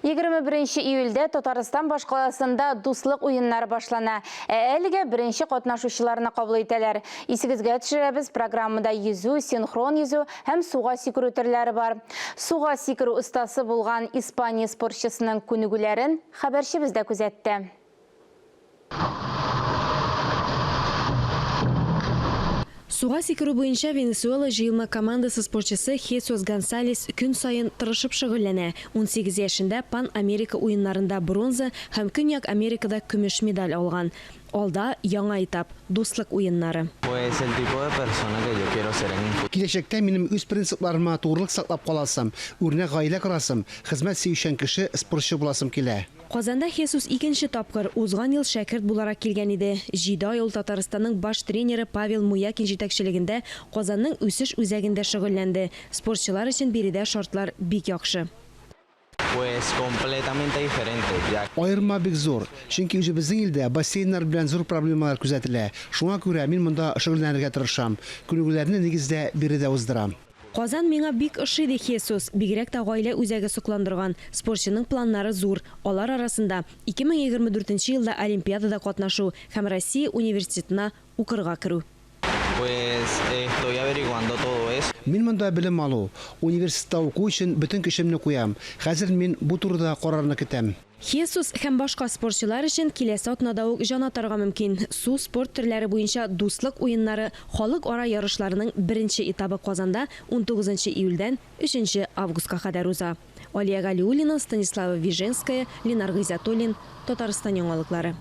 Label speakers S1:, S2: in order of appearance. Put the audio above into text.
S1: 21 июльдә Татарстан башкаласында Дуслык уеннары башлана. Ә әлегә беренче катнашучыларны кабул итәләр. Исегезгә төшерәбез, программада йөзү, синхрон йөзү һәм суга сикерү төрләре бар. Суга сикерү остасы булган Испания спортчысының күнегүләрен хәбәрчебез дә күзәтте.
S2: Суга сикерү буенча Венесуэла җыелма командасы спортчысы Хесус Гонсалес көн саен тырышып шөгыльләнә. 18 яшендә Пан-Америка уеннарында бронза һәм Көньяк Америкада көмеш медаль алган. Алда, яңа этап, Дуслык уеннары.
S3: Киләчәктә минем үз принципларыма тугрылык саклап каласым, үрнәк гаилә корасым, хезмәт сөючән кеше, спортчы буласым килә.
S2: Казанда Хесус икенче тапкыр, узган ел шәкерт буларак килгән иде. Җиде ай ул Татарстанның баш тренеры Павел Муякин җитәкчелегендә Казанның үсеш үзәгендә шөгыльләнде. Спортчылар өчен биредә шартлар бик яхшы.
S3: Аерма бик зур, чөнки үзебезнең илдә бассейннар белән зур проблемалар күзәтелә. Шуңа күрә мин монда шөгыльләнергә тырышам. Күнегүләрне, нигездә, биредә уздырам.
S2: Казан миңа бик ошый, ди Хесус. Бигрәк тә гаилә үзәге сокландырган. Спортчының планнары зур. Алар арасында, 2024 нче елда Олимпиадада катнашу һәм Россия университетына укырга керү.
S3: Мин монда белем алу, университетта уку өчен бөтен көчемне куям. Хәзер мин бу турыда карарны көтәм.
S2: Хесус һәм башка спортчылар өчен киләсе атнада ук җан атарга мөмкин. Су спорт төрләре буенча Дуслык уеннары халыкара ярышларының беренче этабы Казанда унтугызынчы июльдән өченче августка кадәр уза. Алия Галиуллина, Станислава Виженская, Ленар Гыйззәтуллин, Татарстан яңалыклары.